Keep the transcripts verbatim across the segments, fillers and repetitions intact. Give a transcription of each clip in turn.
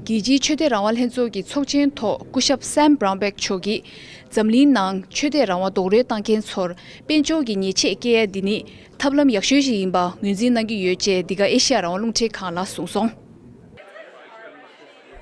རྒྱལ་སྤྱིའི་ཆོས་དད་རང་དབང་ལྷན་ཚོགས་ཀྱི་ཚོགས་ཆེན་ཐོག་སྐུ་ཞབས་སེམ་བྷ་རའུན་བྷེག་མཆོག་གིས། འཛམ་གླིང་ནང་ཆོས་དད་རང་དབང་རྡོག་རོལ་བཏང་མཁན་ཚོར་དཔལ་འབྱོར་གྱི་ཉེས་ཆད་བཀལ་ཡ་འདི་ནི་ཐབས་ལམ་ཡག་ཤོས་ཤིག་ཡིན་པ་ངོས་འཛིན་གནང་གི་ཡོད་ཅེས་འདི་ག་ཨེ་ཤི་ཡ་རང་དབང་རླུང་འཕྲིན་ཁང་ལ་གསུངས་སོང་།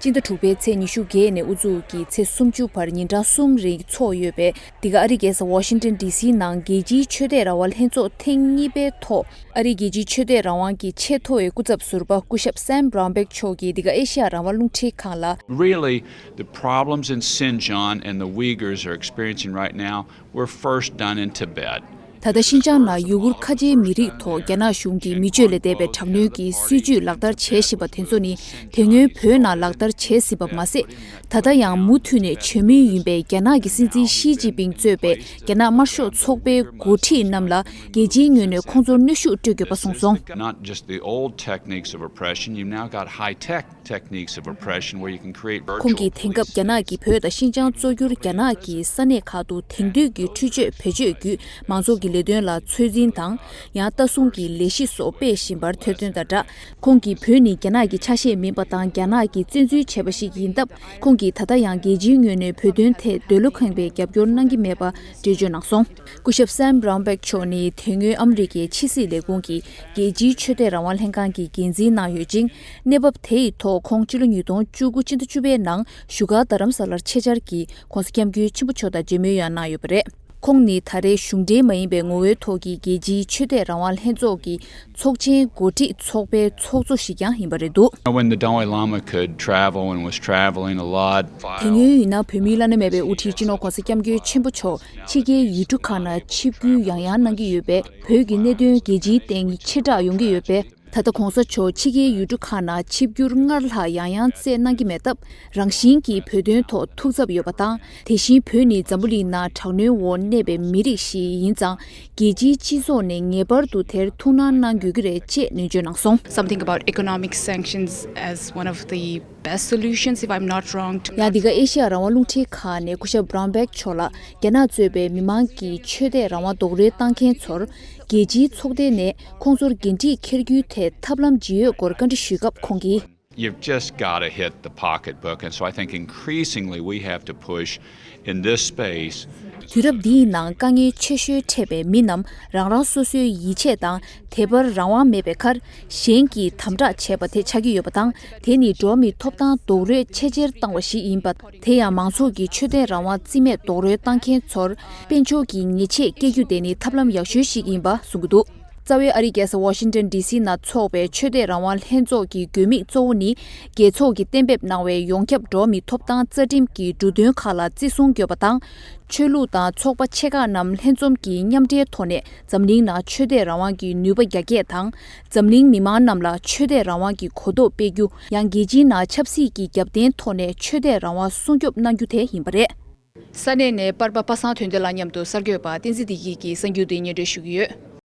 སྤྱི་ཟླ་དྲུག་པའི་ཚེས་ཉི་ཤུ་བརྒྱད་ནས་དབུ་འཛུགས་ཀྱིས་ཚེས་སུམ་ཅུ་བར་ཉིན་གྲངས་གསུམ་རིང་ཚོགས་ཡོད་པའི་འདི་ག་ཨ་རིའི་རྒྱལ་ས་ཝ་ཤིང་ཊོན་ཌི་སིའི་ནང་རྒྱལ་སྤྱིའི་ཆོས་དད་རང་དབང་ལྷན་ཚོགས་ཐེངས་གཉིས་པའི་ཐོག་ཨ་རིའི་རྒྱལ་སྤྱིའི་ཆོས་དད་རང་དབང་གི་ཆེས་མཐོ་བའི་སྐུ་ཚབ་ཟུར་པ་སྐུ་ཞབས་སེམ་བྷ་རའུན་བྷེག་མཆོག་གིས་འདི་ག་ཨེ་ཤི་ཡ་རང་དབང་རླུང་འཕྲིན་ཁང་ལ། Really, the problems in Xinjiang and the Uyghurs are experiencing right now were first done in Tibet. ད་ལྟ་ཤིན་ཅང་ནང་ཡུ་གུར་ཁ་ཆེའི་མི་རིགས་ཐོག་རྒྱ་ནག་གཞུང་གིས་མི་སྤྱོད་ལས་འདས་པའི་དྲག་གནོན་གྱི་སྲིད་བྱུས་ལག་བསྟར་བྱེད་བཞིན་པ་དེ་ཚོ་ནི་དེ་སྔོན་བོད་ནང་ལག་བསྟར་བྱས་ཟིན་པ་མ་ཟད། ད་ལྟ་ཡང་མུ་མཐུད་ནས་བྱེད་མུས་ཡིན་པས། རྒྱ་ནག་གི་སྲིད་འཛིན་ཞི་ཅིན་ཕིང་གཙོས་པའི་རྒྱ་ནག་དམར་ཤོག་ཚོགས་པའི་འགོ་ཁྲིད་རྣམས་ལ་རྒྱལ་སྤྱིའི་ངོས་ནས་ཁོང་ཚོར་གནོན་ཤུགས་སྤྲོད་དགོས་པ་གསུངས་སོང་། Not just the old techniques of oppression, you've now got high-tech techniques of oppression where you can create virtual police. ཁོང་གིས་དེང་སྐབས་རྒྱ་ནག་གིས་བོད་དང་ཤིན་ཅང་གཙོ་གྱུར་རྒྱ་ནག་གི་ས་གནས་ཁག་ཏུ་དེང་དུས་ཀྱི་འཕྲུལ་ཆས་བེད་སྤྱོད་བརྒྱུད་མང་ཚོགས་ཀྱི་ལས་དོན་ལ་ཚོད་འཛིན་དང་། ཡང་ལྟ་སྲུང་གི་ལས་གཞི་སོགས་སྤེལ་བཞིན་པར་ཐེར་འདོན་དང་སྦྲགས། ཁོང་གིས་བོད་ནི་རྒྱ་ནག་གི་ཆ་ཤས་མིན་པ་དང་རྒྱ་ནག་གིས་བཙན་འཛུལ་བྱས་པ་ཞིག་ཡིན་སྟབས། ཁོང་གིས་ད་ལྟ་ཡང་རྒྱལ་སྤྱིའི་ངོས་ནས་བོད་དོན་ཐད་འདོད་བློ་ཁེངས་པའི་རྒྱབ་སྐྱོར་གནང་གི་མེད་པ་འགྲེལ་བརྗོད་གནང་སོང་། སྐུ་ཞབས་སེམ་བྷ་རའུན་བྷེག་མཆོག་ནི་དེ་སྔོན་ཨ་མི་རི་ཀའི་ཕྱི་སྲིད་ལས་ཁུངས་ཀྱི་རྒྱལ་སྤྱིའི་ཆོས་དད་རང་དབང་ལྷན་ཁང་གི་འགན་འཛིན་གནང་ཡོད་ཅིང་། གནས་བབ་དེ་ཡི་ཐོག་ཁོང་ཕྱི་ལོ་ཉིས་སྟོང་བཅུ་དགུ་སྤྱི་ཟླ་བཅུ་པའི་ནང་བཞུགས་སྒར་རྡ་རམ་ས་ལར་ཆེད་བཅར་གྱིས་༸གོང་ས་༸སྐྱབས་མགོན་ཆེན་པོ་མཆོག་དང་མཇལ་མོལ་ཡང་གནང་ཡོད་པ་རེད། ཁོང་ནི་ད་རེས་གཞུང་འབྲེལ་མ་ཡིན་པའི་ངོ་བོའི་ཐོག་གི་རྒྱལ་སྤྱིའི་ཆོས་དད་རང་དབང་ལྷན་ཚོགས་ཀྱི་ཚོགས་ཆེན་འགོ་ཁྲིད་ཚོགས་པའི་ཚོགས་གཙོ་ཞིག་ཀྱང་ཡིན་པ་རེད་འདུག When the Dalai Lama could travel and was traveling a lot, དེ་སྔོན་ཡིན་ན་བོད་མིའི་བླ་ན་མེད་པའི་དབུ་ཁྲིད་སྤྱི་ནོར་༸གོང་ས་༸སྐྱབས་མགོན་ཆེན་པོ་མཆོག་ཕྱི་རྒྱལ་ཡུལ་གྲུ་ཁག་ནང་ཆིབས་བསྒྱུར་ཡང་ཡང་གནང་གི་ཡོད་པས། བོད་ཀྱི་གནད་དོན་རྒྱལ་སྤྱིའི་སྟེང་ཆེ་དྲགས་ཡོང་གི་ཡོད་པས། ད་ལྟ་༸གོང་ས་མཆོག་ཕྱི་རྒྱལ་ཡུལ་གྲུ་ཁག་ནང་ཆིབས་བསྒྱུར་སྔར་ལྷག་ཡང་ཡང་བསྩལ་གནང་གི་མེད་སྟབས། རང་བཞིན་གྱིས་བོད་དོན་ཐོག་ཐུགས་འཚབ་ཡོད་པ་དང་། དེ་བཞིན་བོད་ནི་འཛམ་བུ་གླིང་ནང་དྲག་གནོན་འོག་གནས་པའི་མི་རིགས་ཤིག་ཡིན་ཙང་། རྒྱལ་སྤྱིའི་སྤྱི་ཚོགས་ནས་ངེས་པར་དུ་དེར་ཐུགས་སྣང་གནང་དགོས་ཀྱི་རེད་ཅེས་ནན་བརྗོད་གནང་སོང་། Something about economic sanctions as one of the best solutions, if I'm not wrong. ཡང་འདི་ག་ཨེ་ཤི་ཡ་རང་དབང་རླུང་འཕྲིན་ཁང་ནས་སྐུ་ཞབས་བྷ་རའུན་བྷེག་མཆོག་ལ་རྒྱ་ནག་གཙོས་པའི་མི་མང་གི་ཆོས་དད་རང་དབང་རྡོག་རོལ་བཏང་མཁན་ཚོར་རྒྱལ་སྤྱིའི་ཚོགས་སྡེ་ནས་ཁོང་ཚོར་འགན་འཁྲི་འཁྱེར་རྒྱུའི་ཐད་ཐབས་ལམ་ཇི་ཡོད་སྐོར་བཀའ་འདྲི་ཞུས་སྐབས་ཁོང་གིས། You've just got to hit the pocketbook, and so I think increasingly we have to push in this space. དུས་རབས་འདིའི་ནང་དཀའ་ངལ་ཆེ་ཤོས་འཕྲད་པའི་མི་རྣམས་རང་རང་སོ་སོའི་ཡིད་ཆེས་དང་དད་པར་རང་དབང་མེད་པའི་ཁར། གཞན་གྱིས་དམ་དྲག་བྱས་པ་དེ་ཆགས་ཀྱི་ཡོད་པ་དང་། དེ་ནི་འགྲོ་བ་མིའི་ཐོབ་ཐང་རྡོག་རོལ་ཆེས་ཆེར་བཏང་བ་ཞིག་ཡིན་པ། དེ་ཡང་མང་ཚོགས་ཀྱི་ཆོས་དད་རང་དབང་རྩིས་མེད་རྡོག་རོལ་བཏང་མཁན་ཚོར་དཔལ་འབྱོར་གྱི་ཉེས་ཆད་བཀལ་རྒྱུ་དེ་ནི་ཐབས་ལམ་ཡག་ཤོས་ཤིག་ཡིན་པ་གསུང་གི་འདུག་རྩ་བའི་ཨ་རིའི་རྒྱལ་ས་ཝ་ཤིང་ཊོན་ཌི་སི་ནང་འཚོགས་པའི་ཆོས་དད་རང་དབང་ལྷན་ཚོགས་ཀྱི་དགོས་དམིགས་གཙོ་བོ་ནི། རྒྱལ་ཚོགས་ཀྱིས་གཏན་འབེབས་གནང་བའི་ཡོངས་ཁྱབ་འགྲོ་བ་མིའི་ཐོབ་ཐང་རྩ་ཁྲིམས་ཀྱི་འབྲུ་དོན་ཁག་ལ་བརྩི་སྲུང་དགོས་པ་དང་། ཆོས་ལུགས་དང་ཚོགས་པ་ཆེ་ཁག་རྣམས་ལྷན་འཛོམས་ཀྱིས་མཉམ་འབྲེལ་ཐོག་ནས་འཛམ་གླིང་ནང་ཆོས་དད་རང་དབང་གི་ནུས་པ་རྒྱ་སྐྱེད་དང་། འཛམ་གླིང་མི་མང་རྣམས་ལ་ཆོས་དད་རང་དབང་གི་གོ་རྟོགས་སྤེལ་རྒྱུ། ཡང་རྒྱལ་སྤྱིའི་ནང་ཆབ་སྲིད་ཀྱི་རྒྱབ་རྟེན་ཐོག་ནས་ཆོས་དད་རང་དབང་སྲུང་སྐྱོབ་གནང་རྒྱུ་དེ་ཡིན་པ་རེད། ས་གནས་ནས་པར་པ་པ་སངས་དོན་ལྡན་ལགས་མཉམ་དུ་གསར་འགོད་པ་བསྟན་འཛིན་བདེ་སྐྱིད་ཀྱིས་གསར་འགྱུར་འདི་སྙན་སྒྲོན་ཞུ་གི་ཡོད།